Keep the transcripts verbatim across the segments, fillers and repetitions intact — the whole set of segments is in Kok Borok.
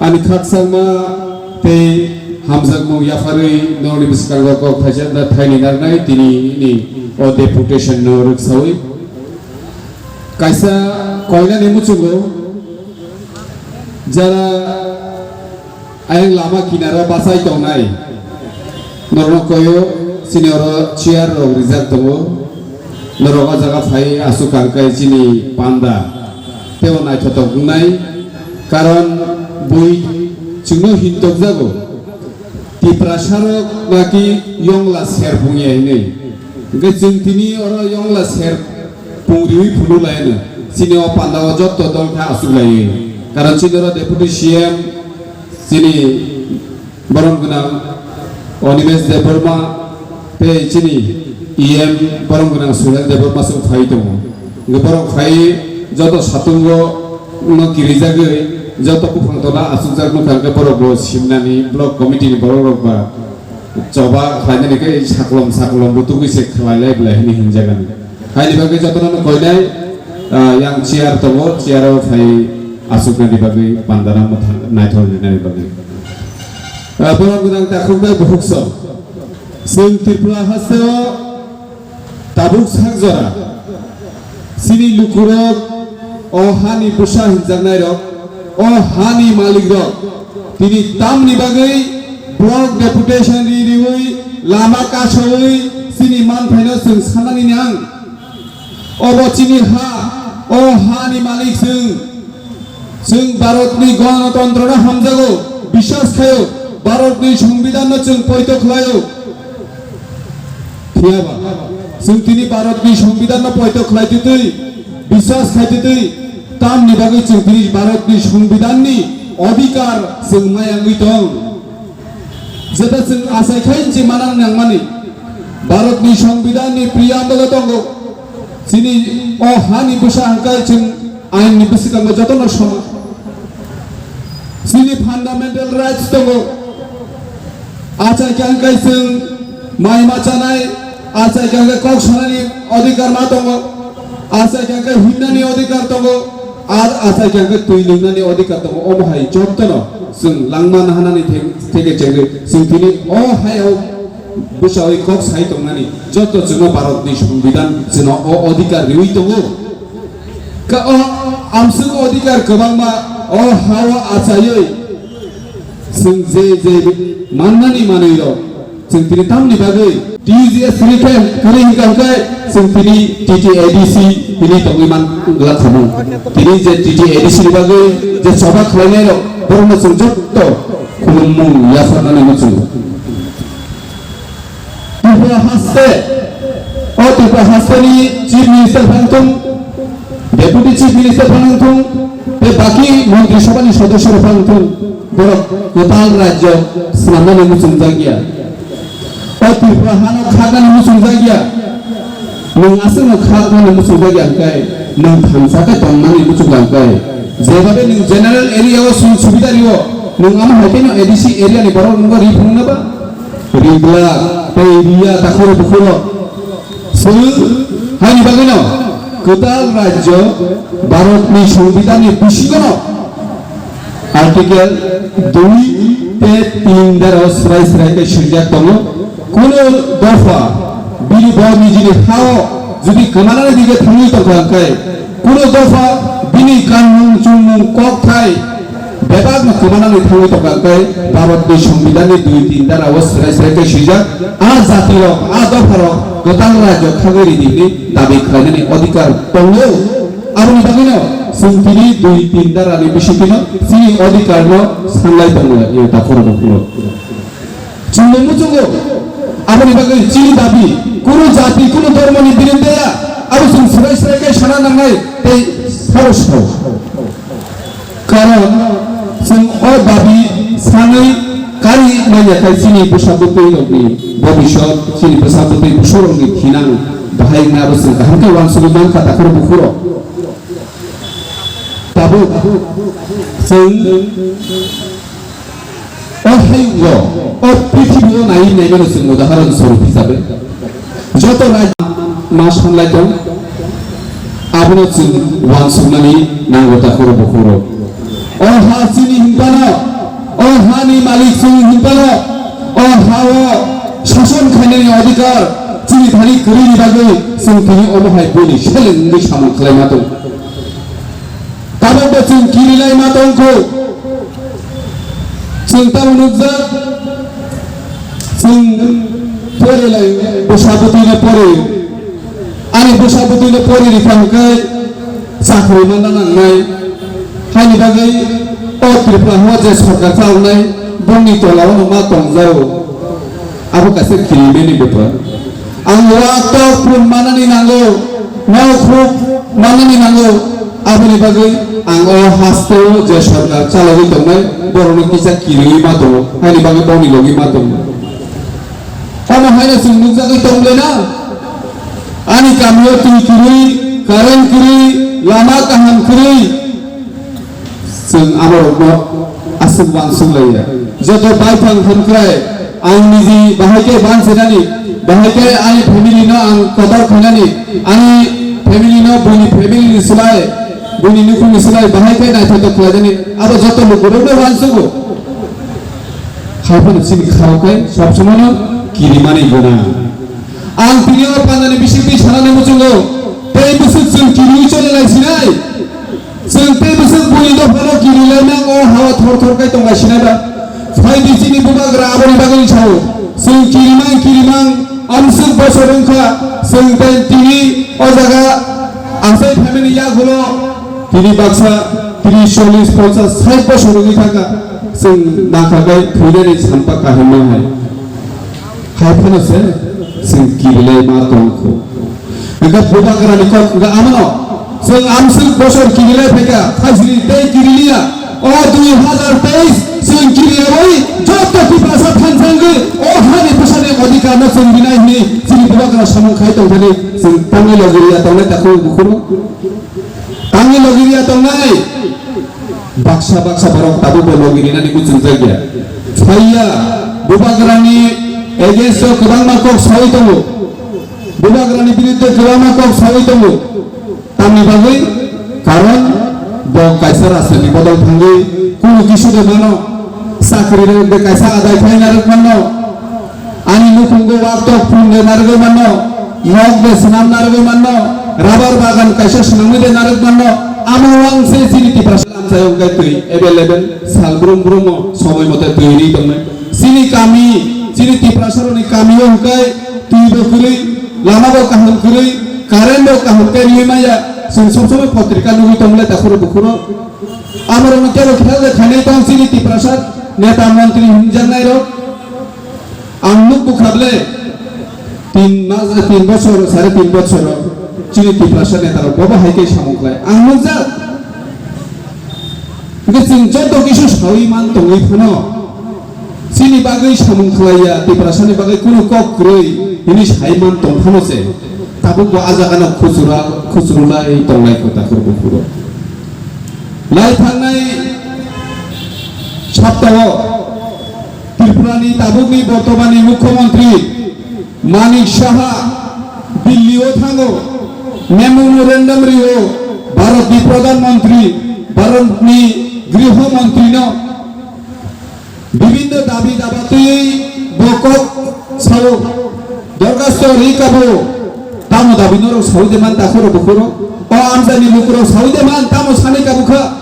Ani khakchangma tei hamjakmung yapharwi norokni bwskango kok thaisa thaini narwknai tini ni o deputation no rwksawi. Kaisa koinani muchungo jara ayang lama kinaro bachai tongnai norokno koio, chini oro chair rok rijak tongo. Norok o jaga phai aswk kangkai chini panda teibo naithotok wngnai, karon bui chwngno hintokjago Tiprasarok naki yongla ser pungya hinwi. Hwnkhe chwng tini oro yongla ser pung riwi phunuk lai hwno. Chini o panda o jotto dol khe aswk laiwi. Karon chini oro Deputy C M chini borom gwnang Animesh Debbarma tei chini E M borom gwnang Suhel Debbarma chwng phai tongo. Hwnkhe borok phai joto satungo no kirijagwi joto buphang tola achukjak nukha, hwnkhe borok bo simnani block committee ni borok rok ba choba khlainani khe saklom saklom butugwi se khlai lai belai hinwi hinjagan. Haini bagwi jotono no koinai, ah, yang chair tongo, chair o phai aswknani bagwi bandana mwthang naithok rinani bagwi. Ah, borok gwnang takhuk bai bukhuk song. Chwng Tripura hasteo tabuk sak jora chini lukurok, o hani bwsa hinjaknairok, o hani malikrok tini tamni bagwi block deputation ri riwi lama kasawi chini manthaino chwng sanani nang. Obo chini ha, o hani malik chwng. Chwng Bharatni Ganatantrano hamjago, biswas khaio, Bharatni Songbidanno chwng poito khlaio. Phiyaba, chwng tini Bharatni Songbidanno poito khlai twi twi, biswas khai twi twi, tamni bagwi chwng tini Bharatni Songbidanni odhikar chwng maya wngwi tong. Jeta chwng achai khai hinwi manang nangmani, Bharatni Songbidanni preamble-o tongo, chini o hani bwsa hwnkhai chwng ainni bwskango jotono soman. Chini fundamental rights tongo, achai khe hwnkhai chwng mai ma chanai, achai khe hwnkhai kok sanani odhikar ma tongo. Achai khe hwnkhai himnani odhikar tongo, ar achai khe hwnkhai twi nwngnani odhikar tongo. Omo hai jotono chwng langma nahanani thek-, theke chengwi chwng tini o hayao bwsawi kok sai tongnani joto chwngno Bharatni Songbidan chwngno o odhikar riwi tongo. Ka-, o amswk odhikar kwbangma o hao achaiwi chwng je je mannani manwirok chwng tini tamni bagwi T U G S tini khe kwrwi hwnkha hwnkhe chwng tini T T A D C tini tongwi man lakhamu. Tini je T T A D C ni bagwi je choba khlainairok borokno chwng jotto khulumung yapharnani muchungo. Tripura haste, o Tripura haste ni Chief Minister phang thung, Deputy Chief Minister phang thung, tei baki Montri Sabha ni sodosyo rok phang thung, borok kwtal rajyo swnamnani muchungjak ya. O Tripura hano khaknani muchungjak ya. Nwng aswkno khaknani muchungjak ya hwnkhe, nwng thansa khe tongmani muchungjak hwnkhe, jebabe nwng general area o sung subida rio, nwng amo hai kheno A D C area ni borok nwngbo ri phunukna ba? Ri glak, tei riya takhoro bukhoro. Chwng haini bagwino kwtal rajyo Bharatni Songbidanni bisingono Article dui tei tin dara o swrai swrai khe swijak tongo. Kuno dopha bini bo nijini hao jodi kwmanani dige thangwi tongkha hwnkhe, kuno dopha bini kanmung chumung kokthai bebakno kwmanani thangwi tongkha hwnkhe, Bharatni Songbidanni dui tin dara o swrai swrai khe swijak, a jatirok, a dopharok kwtal rajyo khagwi ridi hwnwi dabi khlainani odhikar tongo. Aboni bagwino chwng tini dui tin darani bisingtwino chini odhikarno sanlai tongo, e takhorno phano. Chwngno muchungo, aboni bagwi chini dabi kunu jati, kunu dhormoni birindeya, abo chwng swrai swrai khe sana nangnai tei sabo sao. Karon chwng o dabi sanwi kari manya khai chini bwsa bwtwi rokni bobisot, chini bwsa bwtwi bwsarokni thinang bahai wngna abo chwng kaham khe uansugwi mankha takhoro bukhuro. Tabuk chwng o hayungo, o prithibi o naiwi naimano chwng udaharon swarup hisabe joto rajyo ma sanlai tong, abono chwng uansuknani nango takhoro bukhuro. O ha chini hinphano, o hani malik chwng hinphano, o ha-o sason khainani adhikar chini thani kwrwini bagwi chwng tini omo hai buini seleng wngwi samung khlaima tong. Tabukbo chwng kirilai ma tongkho. Chwng tamo nukjak, chwng porilai bwsa bwtwino pori. Ani bwsa bwtwino pori rikha hwnkhe chakri manna nangnai. Haini bagwi o Tripura ha je sorkar chaloknai bongni tolao no ma tongjago. Abo kaisa kirimani bepar. Ang wak tok phun manani nango, nok huk manani nango. Aboni bagwi ang o hasteo je sorkar chalogwi tongnai, borokno kisa kiriwi ma tongo, haini bagwi bongni logi ma tongo. Omo haino chwng nukjagwi tong le na? Ani kamio twi kwrwi, current kwrwi, lama kaham kwrwi. Chwng aborokno aswk uansuk laiya. Joto baithang hwnkhai ang niji bahai khe bansinani, bahai khe ani family no ang kotor khainani, ani family no buini family ni slai, buini nukhungni slai bahai khe naithotok khlainani, abo joto lukurokno uansugo. Haiphano chini khao khai sab somono kirimani gwnang. Ang tini o pandani bisingtwi sanani muchungo, tei bwswk chwng kiriwi choli lai sinai. Chwng tei bwswk buini dophano kirilaimang o ha-o thor thor khai tong lai sinai ba. Phaidi chini bubagra aboni bagwi sao. Chwng kirimang kirimang amswk bosor wngkha, chwng tei tini o jaga asai phaimani yagulo tini baksa tris, chollis, ponchas, sait bosor wngwi thangkha. Chwng nakha khai thwinani sampa kahimma hai. Hai phano se chwng kirilai ma tongkho. Hwnkhe bubagrani kok hwnkhe amano chwng amswk bosor kirilai phaikha, thaisini tei kiriliya. O dui hazar teis chwng kiriyawi joto Tiprasa thansa wngwi o hani bwsani odhikar no chwng rinai hwnwi chini bubagra samung khai tongthani chwng tangwi logiriya tongnai takhuk bukhukno. Tangwi logiriya tongnai. Baksa baksa borok tabukbo logirinani muchungjakya. Phaiya, bubagrani against o kwbangma kok sawi tongo. Bubagrani biruddhe kwbangma kok sawi tongo. Tamni bagwi? Karon bo kaisa rajniti bodol thangwi kunu kisu de mano, chakri de kaisa adai khlai narwk mano. Ani nukhungo wak tok phung de narwgwi mano, nok de swnam narwgwi mano, rabar bagan kaisa swnamwi de narwk mano, amo wng se chini Tiprasa lamsai wng khe twi available sal brum brum o somoi mote twi ri tongnai. Chini kami, chini Tiprasa rokni kami o hwnkhe twi bo kwrwi, lama bo kaham kwrwi, current bo kaham khe riwi maya, chwng sob somoi potrika nugwi tongle takhuro bukhuro. Amorokno kebo khel de khainai tong chini Tiprasa neta montri hinjaknai rok. Ang nuk bukha ble, tin mas, tin bosor, sare tin bosor, chini Tiprasa neta rok bobo hai khe samung khlai. Ang nukjak. Hwnkhe chwng joto kisu sawi man tongwi phano, chini bagwi samung khlaiya, Tiprasani bagwi kunu kok kwrwi hwnwi sai man tong phano se, tabukbo a jagano khusura, khusurulai tonglai kho takhur bukhuro. Lai thangnai saptao Tripurani tabukni bortomani Mukhyamantri Manik Saha Delhi o thango, memorandum rio Bharat ni Pradhan Mantri, Bharat ni Griho Mantri no bibhinno dabi daba twiwi bo kok sao, dorkhasto ri kabo, tamo dabi norok sawi de man takhuro bukhuro, o amchaini lukurok sawi de man tamo sani kabukha.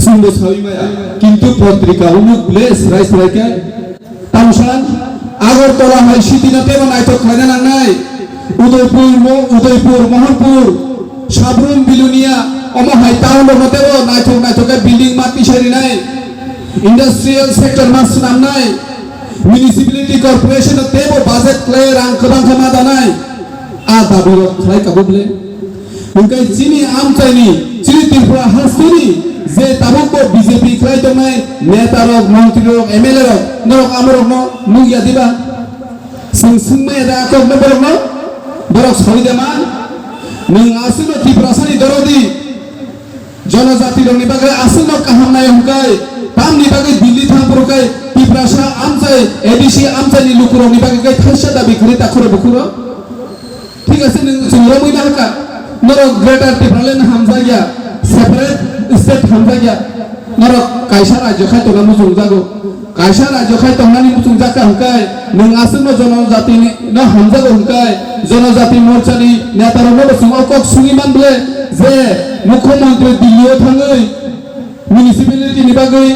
Chwngbo sawi maya, kintu potrika umuk ble srai srai khe tamsan Agartala hai city no tebo naithok khlaina nangnai. Udaipur mo, Udaipur, Mohanpur, Sabrum, Bilonia, omo hai town rok no tebo naithok naithok khe building ma tisa rinai, industrial sector ma swnamnai, municipality corporation no tebo budget khlai rang kwbang khe ma danai. A dabi rok khlai kabo ble. Hwnkhe chini amchaini, chini Tripura hasteni je tabukbo B J P khlai tongnai neta rok, montri rok, M L A rok, norok amorokno nukya diba? Chwng swngmaya da kokno borokno? Borok sawi de man? Nwng aswkno Tiprasani dorodi, jonojati rokni bagwi aswkno kaham nai hwnkhe, tamni bagwi Delhi thang phuru khe Tiprasa amchai, A D C amchaini lukurokni bagwi khe thaisa dabi kwrwi takhuro bukhuro? Thik ase, nwng chwng romwi nahakha, norok Greater Tipraland hamjakya, separate state hamjakya, Norok kaisa rajyo khai tongna muchungjago. Kaisa rajyo khai tongnani muchungjak kha hwnkhe, nwng aswkno jonojatini no hamjago hwnkhe, jonojati morchani netarokno bo chwng o kok swngwi man ble je mukhyamantri Delhi-o thangwi municipality ni bagwi,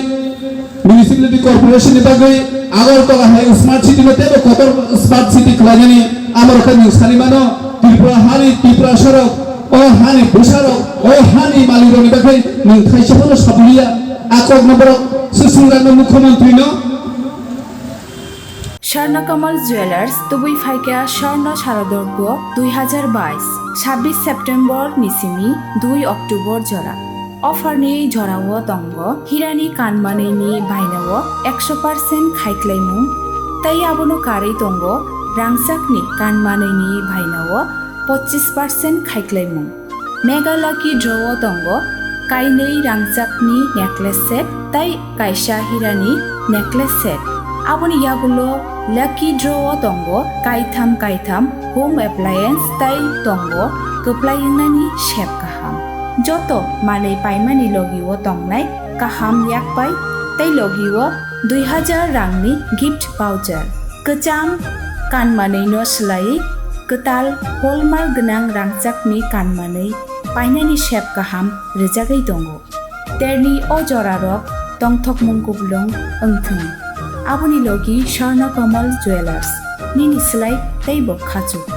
municipality corporation ni bagwi Agartala hai smart city no teibo kotor smart city khlainani amorokhe nwng sani mano. Tripura hani Tiprasarok, o hani bwsarok, o hani malikrokni bagwi nwng thaisa phano sabuliya. A kokno borok swswngjakno mukhyamantri no. Swarnakamal Jewellers tubui phaikha Swarno Sharadorpo dui hajar bais, sabbish September ni simi dui October jora. Offer ni jorao tongo hirani kanmanwini bainao ekso percent khaiklaimung, tei abono karwi tongo rangchakni kanmanwini bainao pochis percent khaiklaimung. Mega Lucky Draw o tongo kainwi rangchakni necklace set tei kaisa hirani necklace set. Aboni yagulo Lucky Draw o tongo kaitham kaitham home appliance tei tongo kwplai wngnani sep kaham. Joto manwi paimani logi o tongnai kaham yakpai tei logi o dui hajar rangni gift voucher. Kwcham kanmanwino swlaiwi kwtal hallmark gwnang rangchakni kanmanwi painani sep kaham rwjagwi tongo. Terni o jorarok tongthokmung kuplung wngthung. Aboni logi Swarno Kamal Jewellers, nini swlai teibo khachuk.